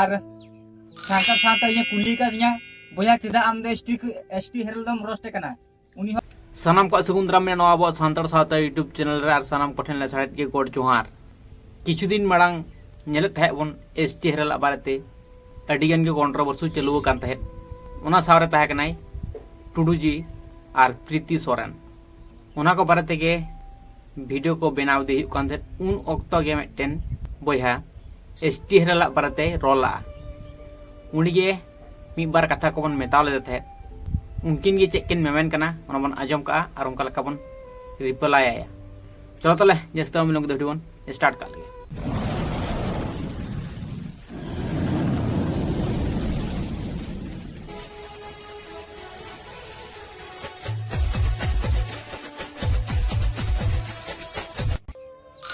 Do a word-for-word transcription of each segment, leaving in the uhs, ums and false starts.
ᱟᱨ ᱥᱟᱱᱛᱟᱲ ᱥᱟᱶᱛᱟ ᱤᱧᱮ ᱠᱩᱞᱤ ᱠᱟᱫᱤᱧᱟ, "ᱵᱚᱭᱦᱟ, ᱪᱮᱫᱟᱜ ᱟᱢ ᱫᱚ ᱮᱥ ᱴᱤ, ᱮᱥ ᱴᱤ ᱦᱮᱨᱮᱞ ᱫᱚᱢ ᱨᱳᱥᱴ ᱠᱟᱱᱟ?" ᱩᱱᱤ ᱦᱚᱸ ᱥᱟᱱᱟᱢ ᱠᱚᱣᱟᱜ ᱥᱟᱹᱜᱩᱱ ᱫᱟᱨᱟᱢ ᱢᱮᱱᱟᱜᱼᱟ ᱱᱚᱣᱟ ᱟᱵᱚᱣᱟᱜ ᱥᱟᱱᱛᱟᱲ ᱥᱟᱶᱛᱟ YouTube ᱪᱮᱱᱮᱞ ᱨᱮ᱾ ᱟᱨ ᱥᱟᱱᱟᱢ ᱠᱚᱴᱷᱮᱱ ᱞᱟᱥᱟᱲᱦᱮᱫ ᱜᱮ ᱜᱚᱰ ᱡᱚᱦᱟᱨ᱾ ᱠᱤᱪᱷᱩ ᱫᱤᱱ ᱢᱟᱲᱟᱝ ᱧᱮᱞᱮᱫ ᱛᱟᱦᱮᱸᱫ ᱵᱚᱱ ᱮᱥ ᱴᱤ ᱦᱮᱨᱮᱞᱟᱜ ᱵᱟᱨᱮᱛᱮ ᱟᱹᱰᱤ ᱜᱟᱱ ᱜᱮ ᱠᱚᱱᱴᱨᱳᱵᱷᱟᱨᱥᱤ ᱪᱟᱹᱞᱩ ᱟᱠᱟᱱ ᱛᱟᱦᱮᱸᱫ᱾ ᱚᱱᱟ ᱥᱟᱶᱨᱮ ᱛᱟᱦᱮᱸ ᱠᱟᱱᱟᱭ ᱴᱩᱰᱩ ᱡᱤ ᱟᱨ ᱯᱨᱤᱛᱤ ᱥᱚᱨᱮᱱ᱾ ᱚᱱᱟ ᱠᱚ ᱵᱟᱨᱮ ᱛᱮᱜᱮ ᱵᱷᱤᱰᱤᱭᱳ ᱠᱚ ᱵᱮᱱᱟᱣ ᱤᱫᱤ ᱦᱩᱭᱩᱜ ᱠᱟᱱ ᱛᱟᱦᱮᱸᱫ᱾ ᱩᱱ ᱚᱠᱛᱚ ᱜᱮ ᱢᱤᱫᱴᱮᱱ ᱵᱚᱭᱦᱟ ᱮᱥ ᱴᱤ ᱦᱮᱨᱮᱞᱟᱜ ᱵᱟᱨᱮᱛᱮᱭ ᱨᱚᱲ ᱞᱟᱜᱼᱟ᱾ ᱩᱱᱤᱜᱮ ᱢᱤᱫ ᱵᱟᱨ ᱠᱟᱛᱷᱟ ᱠᱚᱵᱚᱱ ᱢᱮᱛᱟᱣ ᱞᱮᱫᱮ ᱛᱟᱦᱮᱸᱫ᱾ ᱩᱱᱠᱤᱱ ᱜᱮ ᱪᱮᱫ ᱠᱤᱱ ᱢᱮᱢᱮᱱ ᱠᱟᱱᱟ, ᱚᱱᱟ ᱵᱚᱱ ᱟᱸᱡᱚᱢ ᱠᱟᱜᱼᱟ ᱟᱨ ᱚᱱᱠᱟ ᱞᱮᱠᱟ ᱵᱚᱱ ᱨᱤᱯᱞᱟᱭ ᱟᱭᱟ᱾ ᱪᱚᱞᱚ ᱛᱟᱦᱚᱞᱮ, ᱡᱟᱹᱥᱛᱤ ᱵᱟᱝ ᱵᱤᱞᱚᱢ ᱠᱟᱛᱮ ᱵᱷᱤᱰᱤᱭᱳ ᱵᱚᱱ ᱥᱴᱟᱨᱴ ᱠᱟᱜ ᱞᱮᱜᱮ᱾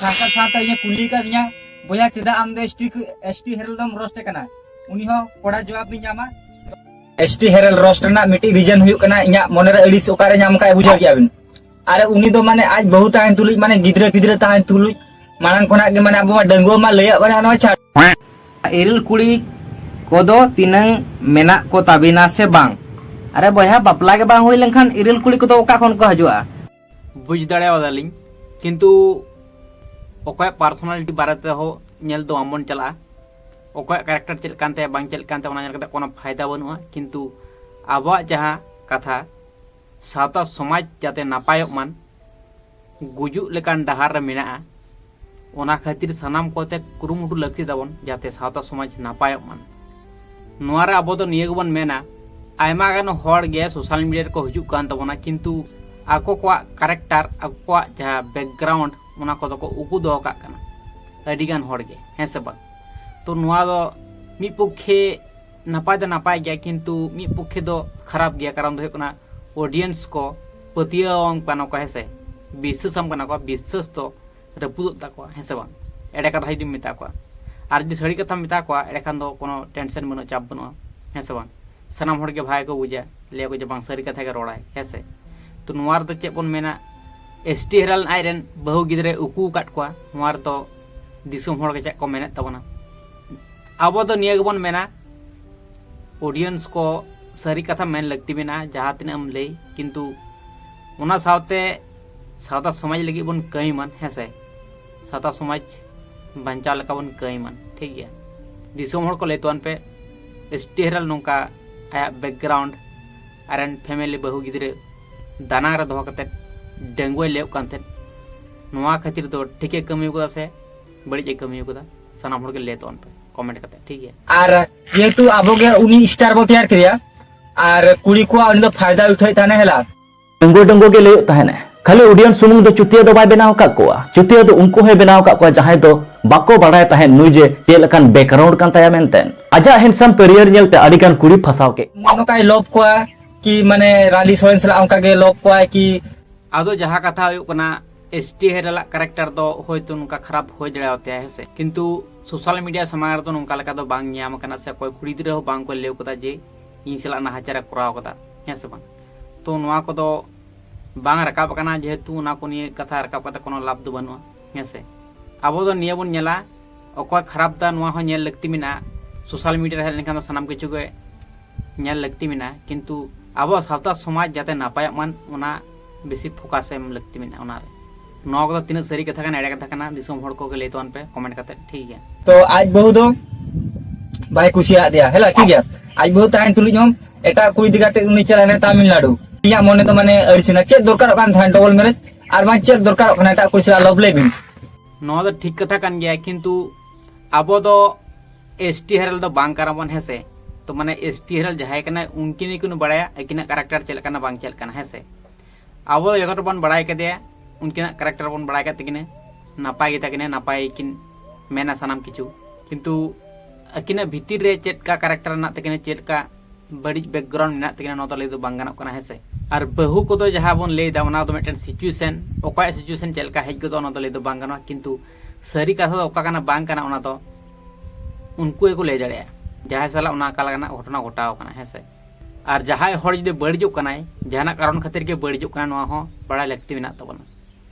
ᱥᱟᱶᱛᱟ ᱥᱟᱶᱛᱟ ᱤᱧᱮ ᱠᱩᱞᱤ ᱠᱟᱫᱤᱧᱟ, "ᱵᱚᱭᱦᱟ, ᱪᱮᱫᱟᱜ ᱟᱢ ᱫᱚ ᱮᱥ ᱴᱤ, ᱮᱥ ᱴᱤ ᱦᱮᱨᱮᱞ ᱫᱚᱢ ᱨᱳᱥᱴ ᱠᱟᱱᱟ?" ᱩᱱᱤ ᱦᱚᱸ ᱠᱚᱲᱟ ᱡᱚᱣᱟᱵ ᱵᱤᱱ ᱧᱟᱢᱟ᱾ ᱮᱥ ᱴᱤ ᱦᱮᱨᱮᱞ ᱨᱳᱥᱴ ᱨᱮᱱᱟᱜ ᱢᱤᱫᱴᱤᱡ ᱨᱤᱡᱮᱱ ᱦᱩᱭᱩᱜ ᱠᱟᱱᱟ, ᱤᱧᱟᱹᱜ ᱢᱚᱱᱮᱨᱮ ᱟᱹᱲᱤᱥ ᱚᱠᱟᱨᱮ ᱧᱟᱢ ᱠᱟᱜᱼᱟ, ᱵᱩᱡᱷᱟᱹᱣ ᱠᱮᱜᱼᱟ ᱵᱤᱱ? ᱟᱨᱮ, ᱩᱱᱤ ᱫᱚ ᱢᱟᱱᱮ ᱟᱡ ᱵᱟᱹᱦᱩ ᱛᱟᱦᱮᱱ ᱛᱩᱞᱩᱡ, ᱢᱟᱱᱮ ᱜᱤᱫᱽᱨᱟᱹ ᱯᱤᱫᱽᱨᱟᱹ ᱛᱟᱦᱮᱱ ᱛᱩᱞᱩᱡ, ᱢᱟᱲᱟᱝ ᱠᱷᱚᱱᱟᱜ ᱜᱮ ᱢᱟᱱᱮ ᱟᱵᱚ ᱢᱟ ᱰᱟᱺᱜᱩᱣᱟᱹ ᱢᱟ ᱞᱟᱹᱭᱟᱜ ᱵᱟᱲᱟᱭᱟ ᱱᱚᱣᱟ ᱪᱷᱟᱲ᱾ ᱤᱨᱤᱞ ᱠᱩᱲᱤ ᱠᱚᱫᱚ ᱛᱤᱱᱟᱹᱝ ᱢᱮᱱᱟᱜ ᱠᱚ ᱛᱟᱵᱤᱱᱟ ᱥᱮ ᱵᱟᱝ? ᱟᱨᱮ ᱵᱚᱭᱦᱟ, ᱵᱟᱯᱞᱟ ᱜᱮ ᱵᱟᱝ ᱦᱩᱭ ᱞᱮᱱᱠᱷᱟᱱ ᱤᱨᱤᱞ ᱠᱩᱲᱤ ᱠᱚᱫᱚ ᱚᱠᱟ ᱠᱷᱚᱱ ᱠᱚ ᱦᱤᱡᱩᱜᱼᱟ? ᱵᱩᱡᱽ ᱫᱟᱲᱮᱭᱟᱫᱟᱞᱤᱧ, ᱠᱤᱱᱛᱩ ᱚᱠᱚᱭᱟᱜ ᱯᱟᱨᱥᱳᱱᱟᱞᱤᱴᱤ ᱵᱟᱨᱮ ᱛᱮᱦᱚᱸ ᱧᱮᱞ ᱫᱚ ᱵᱟᱝᱵᱚᱱ ᱪᱟᱞᱟᱜᱼᱟ᱾ ᱚᱠᱚᱭᱟᱜ ᱠᱮᱨᱮᱠᱴᱟᱨ ᱪᱮᱫ ᱞᱮᱠᱟᱱ ᱛᱟᱭᱟ, ᱵᱟᱝ ᱪᱮᱫ ᱞᱮᱠᱟᱱ ᱛᱟᱭᱟ, ᱚᱱᱟ ᱧᱮᱞ ᱠᱟᱛᱮ ᱠᱳᱱᱳ ᱯᱷᱟᱭᱫᱟ ᱵᱟᱹᱱᱩᱜᱼᱟ᱾ ᱠᱤᱱᱛᱩ ᱟᱵᱚᱣᱟᱜ ᱡᱟᱦᱟᱸ ᱠᱟᱛᱷᱟ, ᱥᱟᱶᱛᱟ ᱥᱚᱢᱟᱡᱽ ᱡᱟᱛᱮ ᱱᱟᱯᱟᱭᱚᱜ ᱢᱟᱱ, ᱜᱩᱡᱩᱜ ᱞᱮᱠᱟᱱ ᱰᱟᱦᱟᱨ ᱨᱮ ᱢᱮᱱᱟᱜᱼᱟ, ᱚᱱᱟ ᱠᱷᱟᱹᱛᱤᱨ ᱥᱟᱱᱟᱢ ᱠᱚᱛᱮ ᱠᱩᱨᱩᱢᱩᱴᱩ ᱞᱟᱹᱠᱛᱤ ᱛᱟᱵᱚᱱ, ᱡᱟᱛᱮ ᱥᱟᱶᱛᱟ ᱥᱚᱢᱟᱡᱽ ᱱᱟᱯᱟᱭᱚᱜ ᱢᱟᱱ᱾ ᱱᱚᱣᱟ ᱨᱮ ᱟᱵᱚ ᱫᱚ ᱱᱤᱭᱟᱹ ᱜᱮᱵᱚᱱ ᱢᱮᱱᱟ, ᱟᱭᱢᱟ ᱜᱟᱱ ᱦᱚᱲ ᱜᱮ ᱥᱳᱥᱟᱞ ᱢᱤᱰᱤᱭᱟ ᱨᱮᱠᱚ ᱦᱤᱡᱩᱜ ᱠᱟᱱ ᱛᱟᱵᱚᱱᱟ, ᱠᱤᱱᱛᱩ ᱟᱠᱚ ᱠᱚᱣᱟᱜ ᱠᱮᱨᱮᱠᱴᱟᱨ, ᱟᱠᱚ ᱠᱚᱣᱟᱜ ᱡᱟᱦᱟᱸ ᱵᱮᱠᱜᱨᱟᱣᱩᱱᱰ, ᱚᱱᱟ ᱠᱚᱫᱚ ᱠᱚ ᱩᱠᱩ ᱫᱚᱦᱚ ᱠᱟᱜ ᱠᱟᱱᱟ ᱟᱹᱰᱤ ᱜᱟᱱ ᱦᱚᱲ ᱜᱮ, ᱦᱮᱸ ᱥᱮ ᱵᱟᱝ? ᱛᱚ ᱱᱚᱣᱟ ᱫᱚ ᱢᱤᱫ ᱯᱚᱠᱠᱷᱮ ᱱᱟᱯᱟᱭ ᱫᱚ ᱱᱟᱯᱟᱭ ᱜᱮᱭᱟ, ᱠᱤᱱᱛᱩ ᱢᱤᱫ ᱯᱚᱠᱠᱷᱮ ᱫᱚ ᱠᱷᱟᱨᱟᱯ ᱜᱮᱭᱟ᱾ ᱠᱟᱨᱚᱱ ᱫᱚ ᱦᱩᱭᱩᱜ ᱠᱟᱱᱟ, ᱚᱰᱤᱭᱮᱱᱥ ᱠᱚ ᱯᱟᱹᱛᱭᱟᱹᱣᱟᱢ ᱠᱟᱱᱟ ᱠᱚ, ᱦᱮᱸ ᱥᱮ, ᱵᱤᱥᱥᱟᱹᱥᱟᱢ ᱠᱟᱱᱟ ᱠᱚ, ᱵᱤᱥᱥᱟᱹᱥ ᱫᱚ ᱨᱟᱹᱯᱩᱫᱚᱜ ᱛᱟᱠᱚᱣᱟ, ᱦᱮᱸ ᱥᱮ ᱵᱟᱝ? ᱮᱲᱮ ᱠᱟᱛᱷᱟ ᱡᱩᱫᱤᱢ ᱢᱮᱛᱟ ᱠᱚᱣᱟ᱾ ᱟᱨ ᱡᱩᱫᱤ ᱥᱟᱹᱨᱤ ᱠᱟᱛᱷᱟᱢ ᱢᱮᱛᱟ ᱠᱚᱣᱟ, ᱮᱸᱰᱮᱠᱷᱟᱱ ᱫᱚ ᱠᱳᱱᱳ ᱴᱮᱱᱥᱮᱱ ᱵᱟᱹᱱᱩᱜᱼᱟ, ᱪᱟᱯ ᱵᱟᱹᱱᱩᱜᱼᱟ, ᱦᱮᱸ ᱥᱮ ᱵᱟᱝ? ᱥᱟᱱᱟᱢ ᱦᱚᱲ ᱜᱮ ᱵᱷᱟᱜᱮ ᱠᱚ ᱵᱩᱡᱟ, ᱞᱟᱹᱭᱟ ᱠᱚ ᱡᱮ, "ᱵᱟᱝ, ᱥᱟᱹᱨᱤ ᱠᱟᱛᱷᱟ ᱜᱮ ᱨᱚᱲᱟᱭ", ᱦᱮᱸ ᱥᱮ? ᱛᱚ ᱱᱚᱣᱟ ᱨᱮᱫᱚ ᱪᱮᱫ ᱵᱚᱱ ᱢᱮᱱᱟ, ᱮᱥ ᱴᱤ ᱦᱮᱨᱮᱞ ᱟᱡ ᱨᱮᱱ ᱵᱟᱹᱦᱩ ᱜᱤᱫᱽᱨᱟᱹᱭ ᱩᱠᱩ ᱟᱠᱟᱫ ᱠᱚᱣᱟ, ᱱᱚᱣᱟ ᱨᱮᱫᱚ ᱫᱤᱥᱚᱢ ᱦᱚᱲ ᱜᱮ ᱪᱮᱫ ᱠᱚ ᱢᱮᱱᱮᱫ ᱛᱟᱵᱚᱱᱟ? ᱟᱵᱚ ᱫᱚ ᱱᱤᱭᱟᱹ ᱜᱮᱵᱚᱱ ᱢᱮᱱᱟ, ᱚᱰᱤᱭᱮᱱᱥ ᱠᱚ, ᱥᱟᱹᱨᱤ ᱠᱟᱛᱷᱟ ᱢᱮᱱ ᱞᱟᱹᱠᱛᱤ ᱢᱮᱱᱟᱜᱼᱟ, ᱡᱟᱦᱟᱸ ᱛᱤᱱᱟᱹᱜ ᱮᱢ ᱞᱟᱹᱭ, ᱠᱤᱱᱛᱩ ᱚᱱᱟ ᱥᱟᱶᱛᱮ ᱥᱟᱶᱛᱟ ᱥᱚᱢᱟᱡᱽ ᱞᱟᱹᱜᱤᱫ ᱵᱚᱱ ᱠᱟᱹᱢᱤ ᱢᱟᱱ, ᱦᱮᱸ ᱥᱮ? ᱥᱟᱶᱛᱟ ᱥᱚᱢᱟᱡᱽ ᱵᱟᱧᱪᱟᱣ ᱞᱮᱠᱟ ᱵᱚᱱ ᱠᱟᱹᱢᱤ ᱢᱟᱱ, ᱴᱷᱤᱠ ᱜᱮᱭᱟ? ᱫᱤᱥᱚᱢ ᱦᱚᱲ ᱠᱚ ᱞᱟᱹᱭ ᱛᱟᱵᱚᱱ ᱯᱮ, ᱮᱥ ᱴᱤ ᱦᱮᱨᱟᱞ ᱱᱚᱝᱠᱟ ᱟᱭᱟᱜ ᱵᱮᱠᱜᱨᱟᱣᱩᱱᱰ, ᱟᱨ ᱨᱮᱱ ᱯᱷᱮᱢᱮᱞᱤ ᱵᱟᱹᱦᱩ ᱜᱤᱫᱽᱨᱟᱹ ᱫᱟᱱᱟᱝ ᱨᱮ ᱫᱚᱦᱚ ᱠᱟᱛᱮᱫ ᱰᱟᱺᱜᱩᱣᱟᱹᱭ ᱞᱟᱹᱭᱚᱜ ᱠᱟᱱ ᱛᱟᱦᱮᱸᱫ, ᱱᱚᱣᱟ ᱠᱷᱟᱹᱛᱤᱨ ᱫᱚ ᱴᱷᱤᱠᱮ ᱠᱟᱹᱢᱤ ᱟᱠᱟᱫᱟ ᱥᱮ ᱵᱟᱹᱲᱤᱡ ᱮ ᱠᱟᱹᱢᱤ ᱟᱠᱟᱫᱟ? ᱥᱟᱱᱟᱢ ᱦᱚᱲ ᱜᱮ ᱞᱟᱹᱭ ᱛᱟᱵᱚᱱ ᱯᱮ ᱠᱚᱢᱮᱱᱴ ᱠᱟᱛᱮ, ᱴᱷᱤᱠ ᱜᱮᱭᱟ? ᱟᱨ ᱡᱮᱦᱮᱛᱩ ᱟᱵᱚ ᱜᱮ ᱩᱱᱤ ᱥᱴᱟᱨ ᱵᱚ ᱛᱮᱭᱟᱨ ᱠᱮᱫᱮᱭᱟ, ᱟᱨ ᱠᱩᱲᱤ ᱠᱚᱣᱟᱜ ᱩᱱᱤ ᱫᱚ ᱯᱷᱟᱭᱫᱟ ᱩᱴᱷᱟᱹᱣᱮᱫ ᱛᱟᱦᱮᱱᱟ ᱦᱮᱞᱟ᱾ ᱰᱟᱺᱜᱩᱣᱟᱹ ᱰᱟᱺᱜᱩᱣᱟᱹ ᱜᱮ ᱞᱟᱹᱭᱚᱜ ᱛᱟᱦᱮᱱᱮ, ᱠᱷᱟᱹᱞᱤ ᱚᱰᱤᱭᱮᱱᱥ ᱥᱩᱢᱩᱝ ᱫᱚ ᱪᱩᱛᱤᱭᱟᱹ ᱫᱚ ᱵᱟᱭ ᱵᱮᱱᱟᱣ ᱟᱠᱟᱫ ᱠᱚᱣᱟ᱾ ᱪᱩᱛᱤᱭᱟᱹ ᱫᱚ ᱩᱱᱠᱩ ᱦᱚᱸᱭ ᱵᱮᱱᱟᱣ ᱟᱠᱟᱫ ᱠᱚᱣᱟ, ᱡᱟᱦᱟᱸᱭ ᱫᱚ ᱵᱟᱠᱚ ᱵᱟᱲᱟᱭ ᱛᱟᱦᱮᱸᱫ ᱱᱩᱭ ᱡᱮ ᱪᱮᱫ ᱞᱮᱠᱟᱱ ᱵᱮᱠᱜᱨᱟᱣᱩᱱᱰ ᱠᱟᱱ ᱛᱟᱭᱟ ᱢᱮᱱᱛᱮ᱾ ᱟᱡᱟᱜ ᱦᱮᱱᱰᱥᱟᱢ ᱠᱮᱨᱤᱭᱟᱨ ᱧᱮᱞᱛᱮ ᱟᱹᱰᱤ ᱜᱟᱱ ᱠᱩᱲᱤ ᱯᱷᱟᱥᱟᱣ ᱠᱮᱫ᱾ ᱱᱚᱝᱠᱟᱭ ᱞᱚᱵᱷ ᱠᱚᱣᱟ ᱠᱤ, ᱢᱟᱱᱮ, ᱨᱟᱞᱤ ᱥᱚᱨᱮᱱ ᱥᱟᱞᱟᱜ ᱚᱱᱠᱟ ᱜᱮ ᱞᱚᱵᱷ ᱠᱚᱣᱟᱭ ᱠᱤ? ᱟᱫᱚ ᱡᱟᱦᱟᱸ ᱠᱟᱛᱷᱟ ᱦᱩᱭᱩᱜ ᱠᱟᱱᱟ, ᱮᱥ ᱴᱤ ᱦᱮᱨᱟᱞᱟᱜ ᱠᱮᱨᱮᱠᱴᱟᱨ ᱫᱚ ᱦᱳᱭᱛᱳ ᱱᱚᱝᱠᱟ ᱠᱷᱟᱨᱟᱯ ᱦᱩᱭ ᱫᱟᱲᱮᱭᱟᱜ ᱛᱟᱭᱟ, ᱦᱮᱸ ᱥᱮ? ᱠᱤᱱᱛᱩ ᱥᱳᱥᱟᱞ ᱢᱤᱰᱤᱭᱟ ᱥᱟᱢᱟᱝ ᱨᱮᱫᱚ ᱱᱚᱝᱠᱟ ᱞᱮᱠᱟ ᱫᱚ ᱵᱟᱝ ᱧᱟᱢ ᱟᱠᱟᱱᱟ, ᱥᱮ ᱚᱠᱚᱭ ᱠᱩᱲᱤ ᱜᱤᱫᱽᱨᱟᱹ ᱦᱚᱸ ᱵᱟᱝ ᱠᱚ ᱞᱟᱹᱭ ᱠᱟᱫᱟ ᱡᱮ ᱤᱧ ᱥᱟᱞᱟᱜ ᱱᱟᱦᱟᱪᱟᱨ ᱮ ᱠᱚᱨᱟᱣ ᱠᱟᱫᱟ, ᱦᱮᱸ ᱥᱮ ᱵᱟᱝ? ᱛᱚ ᱱᱚᱣᱟ ᱠᱚᱫᱚ ᱵᱟᱝ ᱨᱟᱠᱟᱵ ᱟᱠᱟᱱᱟ, ᱡᱮᱦᱮᱛᱩ ᱚᱱᱟ ᱠᱚ ᱱᱤᱭᱟᱹ ᱠᱟᱛᱷᱟ ᱨᱟᱠᱟᱵ ᱠᱟᱛᱮ ᱠᱳᱱᱳ ᱞᱟᱵᱷ ᱫᱚ ᱵᱟᱹᱱᱩᱜᱼᱟ, ᱦᱮᱸ ᱥᱮ? ᱟᱵᱚ ᱫᱚ ᱱᱤᱭᱟᱹ ᱵᱚᱱ ᱧᱮᱞᱟ, ᱚᱠᱚᱭ ᱠᱷᱟᱨᱟᱯ ᱫᱟ ᱱᱚᱣᱟ ᱦᱚᱸ ᱧᱮᱞ ᱞᱟᱹᱠᱛᱤ ᱢᱮᱱᱟᱜᱼᱟ᱾ ᱥᱳᱥᱟᱞ ᱢᱤᱰᱤᱭᱟ ᱨᱮ ᱦᱮᱡ ᱞᱮᱱᱠᱷᱟᱱ ᱫᱚ ᱥᱟᱱᱟᱢ ᱠᱤᱪᱷᱩ ᱜᱮ ᱧᱮᱞ ᱞᱟᱹᱠᱛᱤ ᱢᱮᱱᱟᱜᱼᱟ, ᱠᱤᱱᱛᱩ ᱟᱵᱚ ᱥᱟᱶᱛᱟ ᱥᱚᱢᱟᱡᱽ ᱡᱟᱛᱮ ᱱᱟᱯᱟᱭᱚᱜ ᱢᱟᱱ, ᱚᱱᱟ ᱵᱮᱥᱤ ᱯᱷᱳᱠᱟᱥ ᱮᱢ ᱞᱟᱹᱠᱛᱤ ᱢᱮᱱᱟᱜᱼᱟ ᱚᱱᱟᱨᱮ᱾ ᱱᱚᱣᱟ ᱠᱚᱫᱚ ᱛᱤᱱᱟᱹᱜ ᱥᱟᱹᱨᱤ ᱠᱟᱛᱷᱟ ᱠᱟᱱᱟ, ᱮᱲᱮ ᱠᱟᱛᱷᱟ ᱠᱟᱱᱟ, ᱫᱤᱥᱚᱢ ᱦᱚᱲ ᱠᱚᱜᱮ ᱞᱟᱹᱭ ᱛᱟᱵᱚᱱ ᱯᱮ ᱠᱚᱢᱮᱱᱴ ᱠᱟᱛᱮ, ᱴᱷᱤᱠ ᱜᱮᱭᱟ? ᱛᱚ ᱟᱡ ᱵᱟᱹᱦᱩ ᱫᱚ ᱵᱟᱭ ᱠᱩᱥᱤᱭᱟᱜ ᱫᱮᱭᱟ, ᱦᱮᱞᱟ, ᱴᱷᱤᱠ ᱜᱮᱭᱟ? ᱟᱡ ᱵᱟᱹᱦᱩ ᱛᱟᱦᱮᱱ ᱛᱩᱞᱩᱡ ᱦᱚᱸ ᱮᱴᱟᱜ ᱠᱩᱲᱤ ᱤᱫᱤ ᱠᱟᱛᱮ ᱩᱱᱤ ᱪᱟᱞᱟᱣ ᱮᱱᱟ ᱛᱟᱢᱤᱞᱱᱟᱰᱩ᱾ ᱤᱧᱟᱹᱜ ᱢᱚᱱᱮ ᱫᱚ ᱢᱟᱱᱮ ᱟᱹᱲᱤᱥ ᱮᱱᱟ, ᱪᱮᱫ ᱫᱚᱨᱠᱟᱨᱚᱜ ᱠᱟᱱ ᱛᱟᱦᱮᱸᱫ ᱰᱚᱵᱚᱞ ᱢᱮᱨᱮᱡᱽ, ᱟᱨ ᱵᱟᱝ ᱪᱮᱫ ᱫᱚᱨᱠᱟᱨᱚᱜ ᱠᱟᱱᱟ ᱮᱴᱟᱜ ᱠᱩᱲᱤ ᱥᱟᱞᱟᱜ ᱞᱚᱵᱷ, ᱞᱟᱹᱭ ᱵᱤᱱ? ᱱᱚᱣᱟ ᱫᱚ ᱴᱷᱤᱠ ᱠᱟᱛᱷᱟ ᱠᱟᱱ ᱜᱮᱭᱟ, ᱠᱤᱱᱛᱩ ᱟᱵᱚ ᱫᱚ ᱮᱥ ᱴᱤ ᱦᱮᱨᱟᱞ ᱫᱚ ᱵᱟᱝ ᱠᱟᱱᱟ ᱵᱚᱱ, ᱦᱮᱸ ᱥᱮ? ᱛᱚ ᱢᱟᱱᱮ ᱮᱥ ᱴᱤ ᱦᱮᱨᱟᱞ ᱡᱟᱦᱟᱸᱭ ᱠᱟᱱᱟᱭ, ᱩᱱᱠᱤᱱ ᱜᱮᱠᱤᱱ ᱵᱟᱲᱟᱭᱟ ᱟᱹᱠᱤᱱᱟᱜ ᱠᱮᱨᱮᱠᱴᱟᱨ ᱪᱮᱫ ᱞᱮᱠᱟᱱᱟ ᱵᱟᱝ ᱪᱮᱫ ᱞᱮᱠᱟᱱᱟ, ᱦᱮᱸ ᱥᱮ? ᱟᱵᱚ ᱫᱚ ᱡᱚᱛᱚ ᱦᱚᱲ ᱵᱚᱱ ᱵᱟᱲᱟᱭ ᱠᱟᱫᱮᱭᱟ, ᱩᱱᱠᱤᱱᱟᱜ ᱠᱮᱨᱮᱠᱴᱟᱨ ᱵᱚᱱ ᱵᱟᱲᱟᱭ ᱠᱟᱫ ᱛᱟᱹᱠᱤᱱᱟ, ᱱᱟᱯᱟᱭ ᱜᱮᱛᱟ ᱠᱤᱱᱟ, ᱱᱟᱯᱟᱭ ᱠᱤᱱ ᱢᱮᱱᱟ ᱥᱟᱱᱟᱢ ᱠᱤᱪᱷᱩ, ᱠᱤᱱᱛᱩ ᱟᱹᱠᱤᱱᱟᱜ ᱵᱷᱤᱛᱤᱨ ᱨᱮ ᱪᱮᱫ ᱠᱟ ᱠᱮᱨᱮᱠᱴᱟᱨ ᱢᱮᱱᱟᱜ ᱛᱟᱹᱠᱤᱱᱟ, ᱪᱮᱫ ᱞᱮᱠᱟ ᱵᱟᱹᱲᱤᱡ ᱵᱮᱠᱜᱨᱟᱣᱩᱱᱰ ᱢᱮᱱᱟᱜ ᱛᱟᱹᱠᱤᱱᱟ, ᱱᱚᱣᱟ ᱫᱚ ᱞᱟᱹᱭ ᱫᱚ ᱵᱟᱝ ᱜᱟᱱᱚᱜ ᱠᱟᱱᱟ, ᱦᱮᱸ ᱥᱮ? ᱟᱨ ᱵᱟᱹᱦᱩ ᱠᱚᱫᱚ ᱡᱟᱦᱟᱸ ᱵᱚᱱ ᱞᱟᱹᱭ ᱮᱫᱟ, ᱚᱱᱟ ᱫᱚ ᱢᱤᱫᱴᱮᱱ ᱥᱤᱪᱩᱭᱮᱥᱚᱱ, ᱚᱠᱚᱭᱟᱜ ᱥᱤᱪᱩᱭᱮᱥᱚᱱ ᱪᱮᱫ ᱞᱮᱠᱟ ᱦᱮᱡ ᱜᱚᱫᱚᱜᱼᱟ, ᱚᱱᱟ ᱫᱚ ᱞᱟᱹᱭ ᱫᱚ ᱵᱟᱝ ᱜᱟᱱᱚᱜᱼᱟ, ᱠᱤᱱᱛᱩ ᱥᱟᱹᱨᱤ ᱠᱟᱛᱷᱟ ᱫᱚ ᱚᱠᱟ ᱠᱟᱱᱟ ᱵᱟᱝ ᱠᱟᱱᱟ, ᱚᱱᱟ ᱫᱚ ᱩᱱᱠᱩ ᱜᱮᱠᱚ ᱞᱟᱹᱭ ᱫᱟᱲᱮᱭᱟᱜᱼᱟ, ᱡᱟᱦᱟᱸᱭ ᱥᱟᱞᱟᱜ ᱚᱱᱟ ᱚᱠᱟ ᱞᱮᱠᱟᱱᱟᱜ ᱜᱷᱚᱴᱚᱱᱟ ᱜᱷᱚᱴᱟᱣ ᱠᱟᱱᱟ, ᱦᱮᱸ ᱥᱮ? ᱟᱨ ᱡᱟᱦᱟᱸᱭ ᱦᱚᱲ ᱡᱩᱫᱤ ᱵᱟᱹᱲᱤᱡᱚᱜ ᱠᱟᱱᱟᱭ, ᱡᱟᱦᱟᱱᱟᱜ ᱠᱟᱨᱚᱱ ᱠᱷᱟᱹᱛᱤᱨ ᱜᱮ ᱵᱟᱹᱲᱤᱡᱚᱜ ᱠᱟᱱᱟᱭ, ᱱᱚᱣᱟ ᱦᱚᱸ ᱵᱟᱲᱟᱭ ᱞᱟᱹᱠᱛᱤ ᱢᱮᱱᱟᱜ ᱛᱟᱵᱚᱱᱟ᱾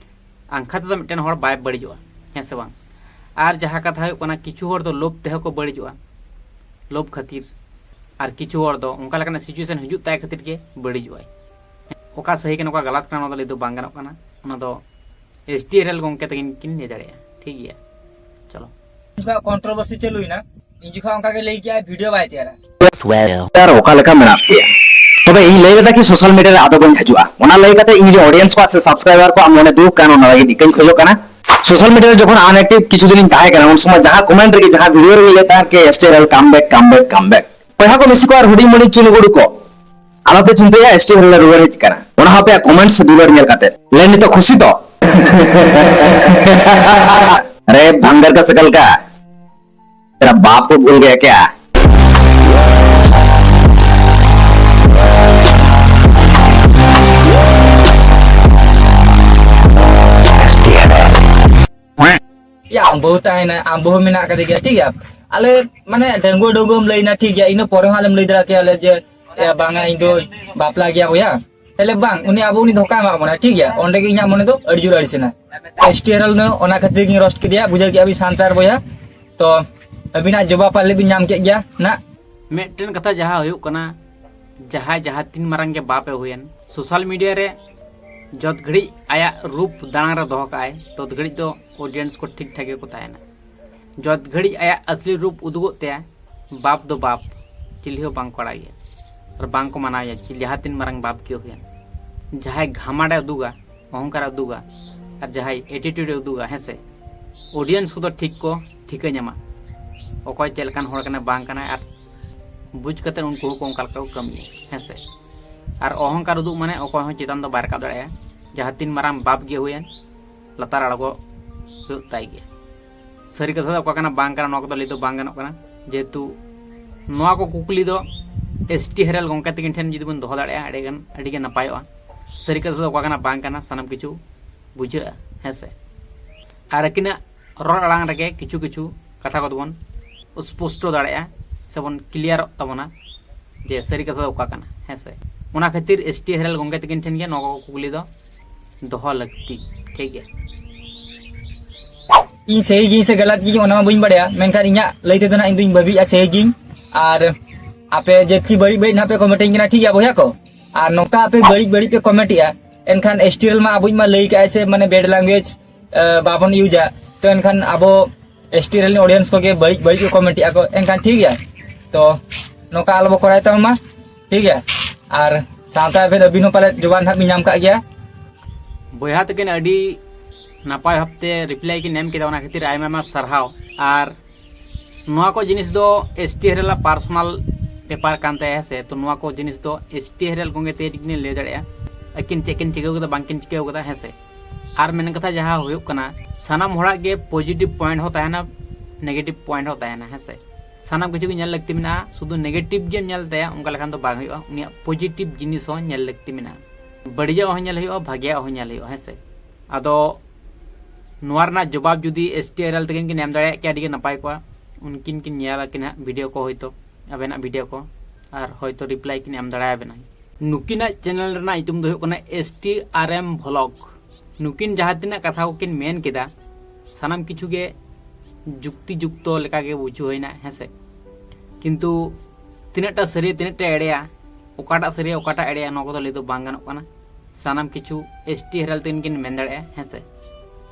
ᱟᱝᱠᱷᱟ ᱛᱮᱫᱚ ᱢᱤᱫᱴᱮᱱ ᱦᱚᱲ ᱵᱟᱭ ᱵᱟᱹᱲᱤᱡᱚᱜᱼᱟ, ᱦᱮᱸ ᱥᱮ ᱵᱟᱝ? ᱟᱨ ᱡᱟᱦᱟᱸ ᱠᱟᱛᱷᱟ ᱦᱩᱭᱩᱜ ᱠᱟᱱᱟ, ᱠᱤᱪᱷᱩ ᱦᱚᱲ ᱫᱚ ᱞᱳᱵᱷ ᱛᱮᱦᱚᱸ ᱠᱚ ᱵᱟᱹᱲᱤᱡᱚᱜᱼᱟ, ᱞᱳᱵᱷ ᱠᱷᱟᱹᱛᱤᱨ᱾ ᱟᱨ ᱠᱤᱪᱷᱩ ᱦᱚᱲ ᱫᱚ ᱚᱱᱠᱟ ᱞᱮᱠᱟᱱᱟᱜ situation ᱦᱤᱡᱩᱜ ᱛᱟᱭ ᱠᱷᱟᱹᱛᱤᱨ ᱜᱮ ᱵᱟᱹᱲᱤᱡᱚᱜᱼᱟᱭ᱾ ᱚᱠᱟ ᱥᱟᱹᱦᱤ ᱠᱟᱱᱟ, ᱚᱠᱟ ᱜᱟᱞᱟᱛ ᱠᱟᱱᱟ, ᱚᱱᱟ ᱫᱚ ᱞᱟᱹᱭ ᱫᱚ ᱵᱟᱝ ᱜᱟᱱᱚᱜ ᱠᱟᱱᱟ᱾ ᱚᱱᱟ ᱫᱚ ᱮᱥ ᱴᱤ ᱟᱨ ᱮᱞ ᱜᱚᱢᱠᱮ ᱛᱟᱹᱠᱤᱱ ᱠᱤᱱ ᱞᱟᱹᱭ ᱫᱟᱲᱮᱭᱟᱜᱼᱟ᱾ ᱴᱷᱤᱠ ᱜᱮᱭᱟ, ᱪᱚᱞᱚ᱾ ᱩᱱ ᱡᱚᱠᱷᱚᱱ ᱠᱚᱱᱴᱨᱳᱵᱷᱟᱨᱥᱤ ᱪᱟᱹᱞᱩᱭᱮᱱᱟ, ᱤᱧ ᱡᱚᱠᱷᱚᱱ ᱚᱱᱠᱟ ᱜᱮ ᱞᱟᱹᱭ ᱠᱮᱜᱼᱟᱭ, ᱵᱷᱤᱰᱤᱭᱳ ᱵᱟᱭ ᱛᱮᱭᱟᱨᱟ᱾ ᱟᱨ ᱚᱠᱟ ᱞᱮᱠᱟ ᱢᱮᱱᱟᱜ ᱯᱮᱭᱟ? ᱛᱚᱵᱮ ᱤᱧ ᱞᱟᱹᱭ ᱞᱮᱫᱟ ᱠᱤ ᱥᱳᱥᱟᱞ ᱢᱤᱰᱤᱭᱟ ᱨᱮ ᱟᱫᱚ ᱵᱟᱹᱧ ᱦᱤᱡᱩᱜᱼᱟ? ᱚᱱᱟ ᱞᱟᱹᱭ ᱠᱟᱛᱮ ᱤᱧ ᱨᱮᱱ ᱚᱰᱤᱭᱮᱱᱥ ᱠᱚᱣᱟᱜ ᱥᱮ ᱥᱟᱵᱥᱠᱨᱟᱭᱵᱟᱨ ᱠᱚᱣᱟᱜ ᱢᱚᱱᱮ ᱫᱩᱠ ᱠᱟᱱ, ᱚᱱᱟ ᱞᱟᱹᱜᱤᱫ ᱤᱠᱟᱹᱧ ᱠᱷᱚᱡᱚᱜ ᱠᱟᱱᱟ᱾ ᱥᱳᱥᱟᱞ ᱢᱤᱰᱤᱭᱟ ᱨᱮ ᱡᱚᱠᱷᱚᱱ ᱟᱱᱮᱠᱴᱤᱵᱷ ᱠᱤᱪᱷᱩ ᱫᱤᱱᱤᱧ ᱛᱟᱦᱮᱸ ᱠᱟᱱᱟ, ᱩᱱ ᱥᱚᱢᱚᱭ ᱡᱟᱦᱟᱸ ᱠᱚᱢᱮᱱᱴ ᱨᱮᱜᱮ, ᱡᱟᱦᱟᱸ ᱵᱷᱤᱰᱤᱭᱳ ᱨᱮᱜᱮ ᱞᱟᱹᱭ ᱛᱟᱦᱮᱸ ᱠᱤ ᱮᱥ ᱴᱤ ᱟᱨ ᱮᱞ ᱠᱟᱢ ᱵᱮᱠ, ᱠᱟᱢ ᱵᱮᱠ, ᱠᱟᱢ ᱵᱮᱠ᱾ ᱵᱚᱭᱦᱟ ᱠᱚ ᱢᱤᱥᱤ ᱠᱚ ᱟᱨ ᱦᱩᱰᱤᱧ ᱦᱩᱰᱤᱧ ᱪᱩᱱᱩ ᱜᱩᱰᱩ ᱠᱚ, ᱟᱞᱚᱯᱮ ᱪᱤᱱᱛᱟᱹᱭᱟ, ᱮᱥ ᱴᱤ ᱟᱨ ᱮᱞ ᱞᱮ ᱨᱩᱣᱟᱹᱲ ᱦᱮᱡ ᱠᱟᱱᱟ᱾ ᱚᱱᱟ ᱦᱚᱸ ᱟᱯᱮᱭᱟᱜ ᱠᱚᱢᱮᱱᱴᱥ ᱫᱩᱞᱟᱹᱲ ᱧᱮᱞ ᱠᱟᱛᱮ᱾ ᱞᱮ ᱱᱤᱛᱚᱜ ᱠᱷᱩᱥᱤ ᱛᱚ? ᱟᱨᱮ ᱵᱷᱟᱝᱜᱟᱨ ᱠᱟ ᱥᱟᱠᱟᱞ ᱠᱟ, ᱛᱮᱨᱟ ᱵᱟᱯ ᱠᱚ ᱵᱷᱩᱞ ᱜᱮᱭᱟ ᱠᱭᱟ? ᱭᱟ, ᱟᱢ ᱵᱟᱹᱦᱩ ᱛᱟᱦᱮᱱᱟ, ᱟᱢ ᱵᱟᱹᱦᱩ ᱢᱮᱱᱟᱜ ᱟᱠᱟᱫᱮ ᱜᱮᱭᱟ, ᱴᱷᱤᱠ ᱜᱮᱭᱟ᱾ ᱟᱞᱮ ᱢᱟᱱᱮ ᱰᱟᱺᱜᱩᱣᱟᱹ ᱰᱟᱺᱜᱩᱣᱟᱹᱢ ᱞᱟᱹᱭ ᱮᱱᱟ, ᱴᱷᱤᱠ ᱜᱮᱭᱟ, ᱤᱱᱟᱹ ᱯᱚᱨᱮ ᱦᱚᱸ ᱟᱞᱮᱢ ᱞᱟᱹᱭ ᱫᱟᱲᱮ ᱠᱮᱭᱟ ᱟᱞᱮ ᱡᱮ, ᱭᱟ, ᱵᱟᱝᱟ, ᱤᱧ ᱫᱚ ᱵᱟᱯᱞᱟ ᱜᱮᱭᱟ ᱵᱚᱭᱦᱟ᱾ ᱛᱟᱦᱞᱮ ᱵᱟᱝ, ᱩᱱᱤ ᱟᱵᱚ ᱩᱱᱤ ᱫᱷᱳᱠᱟ ᱮᱢᱟᱜ ᱵᱚᱱᱟ, ᱴᱷᱤᱠ ᱜᱮᱭᱟ᱾ ᱚᱸᱰᱮ ᱜᱮ ᱤᱧᱟᱹᱜ ᱢᱚᱱᱮ ᱫᱚ ᱟᱹᱰᱤ ᱡᱳᱨ ᱟᱹᱲᱤᱥ ᱮᱱᱟ᱾ ᱮᱥ ᱴᱤ ᱟᱨ ᱮᱞ ᱫᱚ ᱚᱱᱟ ᱠᱷᱟᱹᱛᱤᱨ ᱜᱤᱧ ᱨᱳᱥᱴ ᱠᱮᱫᱮᱭᱟ, ᱵᱩᱡᱷᱟᱹᱣ ᱠᱮᱫᱼᱟ ᱵᱤᱱ ᱥᱟᱱᱛᱟᱲ ᱵᱚᱭᱦᱟ᱾ ᱛᱚ ᱟᱹᱵᱤᱱᱟᱜ ᱡᱚᱵᱟᱵ ᱯᱟᱞᱮ ᱵᱤᱱ ᱧᱟᱢ ᱠᱮᱫ ᱜᱮᱭᱟ ᱱᱟᱜ᱾ ᱢᱤᱫᱴᱮᱱ ᱠᱟᱛᱷᱟ ᱡᱟᱦᱟᱸ ᱦᱩᱭᱩᱜ ᱠᱟᱱᱟ, ᱡᱟᱦᱟᱸᱭ ᱡᱟᱦᱟᱸ ᱛᱤᱱ ᱢᱟᱨᱟᱝ ᱜᱮ ᱵᱟᱯ ᱮ ᱦᱩᱭᱮᱱ, ᱥᱳᱥᱟᱞ ᱢᱤᱰᱤᱭᱟ ᱨᱮ ᱡᱚᱛ ᱜᱷᱟᱹᱲᱤᱡ ᱟᱭᱟᱜ ᱨᱩᱯ ᱫᱟᱲᱟᱝ ᱨᱮ ᱫᱚᱦᱚ ᱠᱟᱜᱼᱟᱭ, ᱛᱚᱛ ᱜᱷᱟᱹᱲᱤᱡ ᱫᱚ ᱚᱰᱤᱭᱮᱱᱥ ᱠᱚ ᱴᱷᱤᱠ ᱴᱷᱟᱠ ᱜᱮᱠᱚ ᱛᱟᱦᱮᱱᱟ᱾ ᱡᱚᱛ ᱜᱷᱟᱹᱲᱤᱡ ᱟᱭᱟᱜ ᱟᱥᱞᱤ ᱨᱩᱯ ᱩᱫᱩᱜᱚᱜ ᱛᱟᱭᱟ, ᱵᱟᱯ ᱫᱚ ᱵᱟᱯ, ᱪᱤᱞᱤ ᱦᱚᱸ ᱵᱟᱝ ᱠᱚ ᱟᱲᱟᱜᱮᱭᱟ ᱟᱨ ᱵᱟᱝ ᱠᱚ ᱢᱟᱱᱟᱣᱮᱭᱟ, ᱪᱤᱞᱤ ᱡᱟᱦᱟᱸ ᱛᱤᱱ ᱢᱟᱨᱟᱝ ᱵᱟᱯ ᱜᱮ ᱦᱩᱭᱮᱱ᱾ ᱡᱟᱦᱟᱸᱭ ᱜᱷᱟᱢᱟᱰ ᱮ ᱩᱫᱩᱜᱟ, ᱚᱦᱚᱝᱠᱟᱨ ᱮ ᱩᱫᱩᱜᱟ, ᱟᱨ ᱡᱟᱦᱟᱸᱭ ᱮᱴᱤᱴᱤᱭᱩᱰ ᱮ ᱩᱫᱩᱜᱟ, ᱦᱮᱸ ᱥᱮ, ᱚᱰᱤᱭᱮᱱᱥ ᱠᱚᱫᱚ ᱴᱷᱤᱠ ᱠᱚ ᱴᱷᱤᱠᱟᱹ ᱧᱟᱢᱟ ᱚᱠᱚᱭ ᱪᱮᱫ ᱞᱮᱠᱟᱱ ᱦᱚᱲ ᱠᱟᱱᱟᱭ ᱵᱟᱝ ᱠᱟᱱᱟᱭ, ᱟᱨ ᱵᱩᱡᱽ ᱠᱟᱛᱮ ᱩᱱᱠᱩ ᱦᱚᱸᱠᱚ ᱚᱱᱠᱟ ᱞᱮᱠᱟ ᱠᱚ ᱠᱟᱹᱢᱤᱭᱟ, ᱦᱮᱸ ᱥᱮ᱾ ᱟᱨ ᱚᱦᱚᱝᱠᱟᱨ ᱩᱫᱩᱜ ᱢᱟᱱᱮ ᱚᱠᱚᱭ ᱦᱚᱸ ᱪᱮᱛᱟᱱ ᱫᱚ ᱵᱟᱭ ᱨᱟᱠᱟᱵ ᱫᱟᱲᱮᱭᱟᱜᱼᱟ᱾ ᱡᱟᱦᱟᱸ ᱛᱤᱱ ᱢᱟᱨᱟᱝ ᱵᱟᱯ ᱜᱮ ᱦᱩᱭᱮᱱ, ᱞᱟᱛᱟᱨ ᱟᱬᱜᱚ ᱦᱩᱭᱩᱜ ᱛᱟᱭ ᱜᱮᱭᱟ᱾ ᱥᱟᱹᱨᱤ ᱠᱟᱛᱷᱟ ᱫᱚ ᱚᱠᱟ ᱠᱟᱱᱟ ᱵᱟᱝ ᱠᱟᱱᱟ, ᱱᱚᱣᱟ ᱠᱚᱫᱚ ᱞᱟᱹᱭ ᱫᱚ ᱵᱟᱝ ᱜᱟᱱᱚᱜ ᱠᱟᱱᱟ, ᱡᱮᱦᱮᱛᱩ ᱱᱚᱣᱟ ᱠᱚ ᱠᱩᱠᱞᱤ ᱫᱚ ᱮᱥ ᱴᱤ ᱦᱮᱨᱮᱞ ᱜᱚᱢᱠᱮ ᱛᱟᱹᱠᱤᱱ ᱴᱷᱮᱱ ᱡᱩᱫᱤ ᱵᱚᱱ ᱫᱚᱦᱚ ᱫᱟᱲᱮᱭᱟᱜᱼᱟ, ᱟᱹᱰᱤ ᱜᱟᱱ, ᱟᱹᱰᱤ ᱜᱮ ᱱᱟᱯᱟᱭᱚᱜᱼᱟ᱾ ᱥᱟᱹᱨᱤ ᱠᱟᱛᱷᱟ ᱫᱚ ᱚᱠᱟ ᱠᱟᱱᱟ ᱵᱟᱝ ᱠᱟᱱᱟ, ᱥᱟᱱᱟᱢ ᱠᱤᱪᱷᱩ ᱵᱩᱡᱷᱟᱹᱜᱼᱟ, ᱦᱮᱸ ᱥᱮ᱾ ᱟᱨ ᱟᱹᱠᱤᱱᱟᱜ ᱨᱚᱲ ᱟᱲᱟᱝ ᱨᱮᱜᱮ ᱠᱤᱪᱷᱩ ᱠᱤᱪᱷᱩ ᱠᱟᱛᱷᱟ ᱠᱚᱫᱚ ᱵᱚᱱ ᱥᱯᱚᱥᱴᱚ ᱫᱟᱲᱮᱭᱟᱜᱼᱟ ᱥᱮ ᱵᱚᱱ ᱠᱞᱤᱭᱟᱨᱚᱜ ᱛᱟᱵᱚᱱᱟ ᱡᱮ ᱥᱟᱹᱨᱤ ᱠᱟᱛᱷᱟ ᱫᱚ ᱚᱠᱟ ᱠᱟᱱᱟ, ᱦᱮᱸ ᱥᱮ᱾ ᱚᱱᱟ ᱠᱷᱟᱹᱛᱤᱨ ᱮᱥ ᱴᱤ ᱦᱮᱨᱮᱞ ᱜᱚᱢᱠᱮ ᱛᱟᱹᱠᱤᱱ ᱴᱷᱮᱱ ᱜᱮ ᱱᱚᱣᱟ ᱠᱚ ᱠᱩᱠᱞᱤ ᱫᱚ ᱫᱚᱦᱚ ᱞᱟᱹᱠᱛᱤ, ᱴᱷᱤᱠ ᱜᱮᱭᱟ᱾ ᱤᱧ ᱥᱟᱹᱦᱤ ᱜᱤᱧ ᱥᱮ ᱜᱟᱞᱟᱛ ᱜᱤᱧ, ᱚᱱᱟ ᱢᱟ ᱵᱟᱹᱧ ᱵᱟᱲᱟᱭᱟ, ᱢᱮᱱᱠᱷᱟᱱ ᱤᱧᱟᱹᱜ ᱞᱟᱹᱭ ᱛᱮᱫᱚ ᱱᱟᱜ ᱤᱧ ᱫᱩᱧ ᱵᱷᱟᱹᱵᱤᱭᱮᱫᱼᱟ ᱥᱟᱹᱦᱤ ᱜᱤᱧ᱾ ᱟᱨ ᱟᱯᱮ ᱡᱟᱹᱥᱛᱤ ᱵᱟᱹᱲᱤᱡ ᱵᱟᱹᱲᱤᱡ ᱱᱟᱜ ᱯᱮ ᱠᱚᱢᱮᱱᱴ ᱟᱹᱧ ᱠᱟᱱᱟ, ᱴᱷᱤᱠ ᱜᱮᱭᱟ ᱵᱚᱭᱦᱟ ᱠᱚ? ᱟᱨ ᱱᱚᱝᱠᱟ ᱟᱯᱮ ᱵᱟᱹᱲᱤᱡ ᱵᱟᱹᱲᱤᱡ ᱯᱮ ᱠᱚᱢᱮᱱᱴ ᱮᱜᱼᱟ, ᱮᱱᱠᱷᱟᱱ ᱮᱥ ᱴᱤ ᱨᱮᱱ ᱢᱟ ᱟᱵᱚ ᱢᱟ ᱞᱟᱹᱭ ᱠᱟᱜᱼᱟᱭ ᱥᱮ ᱢᱟᱱᱮ ᱵᱮᱰ ᱞᱮᱝᱜᱩᱭᱮᱡᱽ ᱵᱟᱵᱚᱱ ᱤᱭᱩᱡᱟ, ᱛᱚ ᱮᱱᱠᱷᱟᱱ ᱟᱵᱚ ᱮᱥ ᱴᱤ ᱨᱮᱱ ᱚᱰᱤᱭᱮᱱᱥ ᱠᱚᱜᱮ ᱵᱟᱹᱲᱤᱡ ᱵᱟᱹᱲᱤᱡ ᱠᱚ ᱠᱚᱢᱮᱱᱴ ᱮᱜᱼᱟ ᱠᱚ, ᱮᱱᱠᱷᱟᱱ ᱴᱷᱤᱠ ᱜᱮᱭᱟ᱾ ᱛᱚ ᱱᱚᱝᱠᱟ ᱟᱞᱚ ᱵᱚ ᱠᱚᱨᱟᱣ ᱛᱟᱵᱚᱱ ᱢᱟ, ᱴᱷᱤᱠ ᱜᱮᱭᱟ? ᱟᱨ ᱥᱟᱶᱛᱮ ᱟᱵᱮᱱ ᱟᱹᱵᱤᱱ ᱦᱚᱸ ᱯᱟᱞᱮ ᱡᱚᱵᱟᱵ ᱱᱟᱦᱟᱜ ᱵᱤᱱ ᱧᱟᱢ ᱠᱟᱜ ᱜᱮᱭᱟ᱾ ᱵᱚᱭᱦᱟ ᱛᱟᱹᱠᱤᱱ ᱟᱹᱰᱤ ᱱᱟᱯᱟᱭ ᱵᱷᱟᱵᱛᱮ ᱨᱤᱯᱞᱟᱭ ᱠᱤᱱ ᱮᱢ ᱠᱮᱫᱟ, ᱚᱱᱟ ᱠᱷᱟᱹᱛᱤᱨ ᱟᱭᱢᱟ ᱟᱭᱢᱟ ᱥᱟᱨᱦᱟᱣ᱾ ᱟᱨ ᱱᱚᱣᱟ ᱠᱚ ᱡᱤᱱᱤᱥ ᱫᱚ ᱮᱥ ᱴᱤ ᱦᱮᱨᱮᱞᱟᱜ ᱯᱟᱨᱥᱚᱱᱟᱞ ᱵᱮᱯᱟᱨ ᱠᱟᱱ ᱛᱟᱭᱟ, ᱦᱮᱸ ᱥᱮ? ᱛᱚ ᱱᱚᱣᱟ ᱠᱚ ᱡᱤᱱᱤᱥ ᱫᱚ ᱮᱥ ᱴᱤ ᱦᱮᱨᱮᱞ ᱜᱚᱝᱠᱮ ᱛᱮ ᱠᱤᱱ ᱞᱟᱹᱭ ᱫᱟᱲᱮᱭᱟᱜᱼᱟ, ᱟᱹᱠᱤᱱ ᱪᱮᱫ ᱠᱤᱱ ᱪᱤᱠᱟᱹᱣ ᱠᱟᱫᱟ, ᱵᱟᱝ ᱠᱤᱱ ᱪᱤᱠᱟᱹᱣ ᱠᱟᱫᱟ, ᱦᱮᱸ ᱥᱮ? ᱟᱨ ᱢᱮᱱ ᱠᱟᱛᱷᱟ ᱡᱟᱦᱟᱸ ᱦᱩᱭᱩᱜ ᱠᱟᱱᱟ, ᱥᱟᱱᱟᱢ ᱦᱚᱲᱟᱜ ᱜᱮ ᱯᱚᱡᱤᱴᱤᱵᱷ ᱯᱚᱭᱮᱱᱴ ᱦᱚᱸ ᱛᱟᱦᱮᱱᱟ, ᱱᱮᱜᱮᱴᱤᱵᱷ ᱯᱚᱭᱮᱱᱴ ᱦᱚᱸ ᱛᱟᱦᱮᱱᱟ, ᱦᱮᱸ ᱥᱮ? ᱥᱟᱱᱟᱢ ᱠᱤᱪᱷᱩ ᱜᱮ ᱧᱮᱞ ᱞᱟᱹᱠᱛᱤ ᱢᱮᱱᱟᱜᱼᱟ᱾ ᱥᱩᱫᱷᱩ ᱱᱮᱜᱮᱴᱤᱵᱷ ᱜᱮᱢ ᱧᱮᱞ ᱛᱟᱭᱟ, ᱚᱱᱠᱟ ᱞᱮᱠᱷᱟᱱ ᱫᱚ ᱵᱟᱝ ᱦᱩᱭᱩᱜᱼᱟ᱾ ᱩᱱᱤᱭᱟᱜ ᱯᱚᱡᱤᱴᱤᱵᱷ ᱡᱤᱱᱤᱥ ᱦᱚᱸ ᱧᱮᱞ ᱞᱟᱹᱠᱛᱤ ᱢᱮᱱᱟᱜᱼᱟ᱾ ᱵᱟᱹᱲᱤᱡᱟᱜ ᱦᱚᱸ ᱧᱮᱞ ᱦᱩᱭᱩᱜᱼᱟ, ᱵᱷᱟᱜᱮᱭᱟᱜ ᱦᱚᱸ ᱧᱮᱞ ᱦᱩᱭᱩᱜᱼᱟ, ᱦᱮᱸ ᱥᱮ? ᱟᱫᱚ ᱱᱚᱣᱟ ᱨᱮᱱᱟᱜ ᱡᱚᱵᱟᱵ ᱡᱩᱫᱤ ᱮᱥ ᱴᱤ ᱦᱮᱨᱮᱞ ᱛᱟᱹᱠᱤᱱ ᱠᱤᱱ ᱮᱢ ᱫᱟᱲᱮᱭᱟᱜ ᱠᱮᱭᱟ, ᱟᱹᱰᱤ ᱜᱮ ᱱᱟᱯᱟᱭ ᱠᱚᱜᱼᱟ᱾ ᱩᱱᱠᱤᱱ ᱠᱤᱱ ᱧᱮᱞ ᱟᱹᱠᱤᱱ ᱦᱟᱸᱜ ᱵᱷᱤᱰᱤᱭᱳ ᱠᱚ, ᱦᱚᱭᱛᱳ ᱟᱵᱮᱱᱟᱜ ᱵᱷᱤᱰᱤᱭᱳ ᱠᱚ, ᱟᱨ ᱦᱚᱭᱛᱳ ᱨᱤᱯᱞᱟᱭ ᱠᱤᱱ ᱮᱢ ᱫᱟᱲᱮᱭᱟᱵᱮᱱᱟ᱾ ᱱᱩᱠᱤᱱᱟᱜ ᱪᱮᱱᱮᱞ ᱨᱮᱱᱟᱜ ᱧᱩᱛᱩᱢ ᱫᱚ ᱦᱩᱭᱩᱜ ᱠᱟᱱᱟ ᱮᱥ ᱴᱤ ᱟᱨ ᱮᱢ ᱵᱷᱞᱚᱜ᱾ ᱱᱩᱠᱤᱱ ᱡᱟᱦᱟᱸ ᱛᱤᱱᱟᱹᱜ ᱠᱟᱛᱷᱟ ᱠᱚᱠᱤᱱ ᱢᱮᱱ ᱠᱮᱫᱟ, ᱥᱟᱱᱟᱢ ᱠᱤᱪᱷᱩ ᱜᱮ ᱡᱩᱠᱛᱤ ᱡᱩᱠᱛᱚ ᱞᱮᱠᱟ ᱜᱮ ᱵᱩᱡᱷᱟᱹᱣ ᱦᱩᱭᱱᱟ, ᱦᱮᱸ ᱥᱮ? ᱠᱤᱱᱛᱩ ᱛᱤᱱᱟᱹᱜ ᱴᱟ ᱥᱟᱹᱨᱤᱭᱟ, ᱛᱤᱱᱟᱹᱜ ᱴᱟ ᱮᱲᱮᱭᱟ, ᱚᱠᱟᱴᱟᱜ ᱥᱟᱹᱨᱤᱭᱟ, ᱚᱠᱟᱴᱟᱜ ᱮᱲᱮᱭᱟ, ᱱᱚᱣᱟ ᱠᱚᱫᱚ ᱞᱟᱹᱭ ᱫᱚ ᱵᱟᱝ ᱜᱟᱱᱚᱜ ᱠᱟᱱᱟ᱾ ᱥᱟᱱᱟᱢ ᱠᱤᱪᱷᱩ ᱮᱥ ᱴᱤ ᱦᱮᱨᱮᱞ ᱛᱟᱹᱠᱤᱱ ᱠᱤᱱ ᱢᱮᱱ ᱫᱟᱲᱮᱭᱟᱜᱼᱟ, ᱦᱮᱸ ᱥᱮ?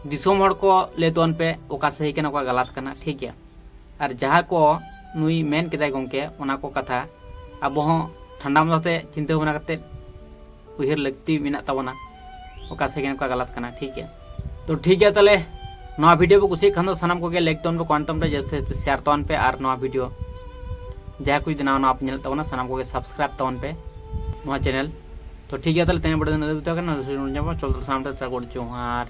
ᱫᱤᱥᱚᱢ ᱦᱚᱲ ᱠᱚ ᱞᱟᱹᱭ ᱛᱟᱵᱚᱱ ᱯᱮ, ᱚᱠᱟ ᱥᱟᱹᱦᱤ ᱠᱟᱱᱟ, ᱚᱠᱟ ᱜᱟᱞᱟᱛ ᱠᱟᱱᱟ, ᱴᱷᱤᱠ ᱜᱮᱭᱟ? ᱟᱨ ᱡᱟᱦᱟᱸ ᱠᱚ ᱱᱩᱭ ᱢᱮᱱ ᱠᱮᱫᱟᱭ ᱜᱚᱢᱠᱮ, ᱚᱱᱟ ᱠᱚ ᱠᱟᱛᱷᱟ ᱟᱵᱚ ᱦᱚᱸ ᱴᱷᱟᱱᱰᱟ ᱢᱟᱛᱟᱛᱮ ᱪᱤᱱᱛᱟᱹ ᱵᱷᱟᱵᱽᱱᱟ ᱠᱟᱛᱮ ᱩᱭᱦᱟᱹᱨ ᱞᱟᱹᱠᱛᱤ ᱢᱮᱱᱟᱜ ᱛᱟᱵᱚᱱᱟ, ᱚᱠᱟ ᱥᱟᱹᱦᱤ ᱠᱟᱱᱟ, ᱚᱠᱟ ᱜᱟᱞᱟᱛ ᱠᱟᱱᱟ, ᱴᱷᱤᱠ ᱜᱮᱭᱟ? ᱛᱚ ᱴᱷᱤᱠ ᱜᱮᱭᱟ, ᱛᱟᱦᱚᱞᱮ ᱱᱚᱣᱟ ᱵᱷᱤᱰᱤᱭᱳ ᱯᱮ ᱠᱩᱥᱤᱭᱟᱜ ᱠᱷᱟᱱ ᱫᱚ ᱥᱟᱱᱟᱢ ᱠᱚᱜᱮ ᱞᱟᱭᱤᱠ ᱛᱟᱵᱚᱱ ᱯᱮ, ᱠᱚᱢᱮᱱᱴ ᱛᱟᱵᱚᱱ ᱯᱮ, ᱡᱟᱹᱥᱛᱤ ᱡᱟᱹᱥᱛᱤ ᱥᱮᱭᱟᱨ ᱛᱟᱵᱚᱱ ᱯᱮ, ᱟᱨ ᱱᱚᱣᱟ ᱵᱷᱤᱰᱤᱭᱳ ᱡᱟᱦᱟᱸᱭ ᱠᱚ ᱡᱩᱫᱤ ᱱᱟᱣᱟ ᱱᱟᱣᱟ ᱯᱮ ᱧᱮᱞᱮᱫ ᱛᱟᱵᱚᱱᱟ, ᱥᱟᱱᱟᱢ ᱠᱚᱜᱮ ᱥᱟᱵᱥᱠᱨᱟᱭᱤᱵ ᱛᱟᱵᱚᱱ ᱯᱮ ᱱᱚᱣᱟ ᱪᱮᱱᱮᱞ᱾ ᱛᱚ ᱴᱷᱤᱠ ᱜᱮᱭᱟ, ᱛᱟᱦᱚᱞᱮ ᱛᱮᱦᱮᱧ ᱵᱷᱤᱰᱤᱭᱳ ᱫᱚ ᱤᱱᱟᱹᱜ ᱫᱷᱟᱹᱵᱤᱡ ᱛᱟᱦᱮᱸ ᱠᱟᱱᱟ᱾ ᱪᱚᱞ ᱛᱟᱦᱚᱞᱮ ᱥᱟᱱᱟᱢ ᱴᱷᱮᱱ ᱥᱟᱹᱜᱩᱱ ᱡᱚᱦᱟᱨ᱾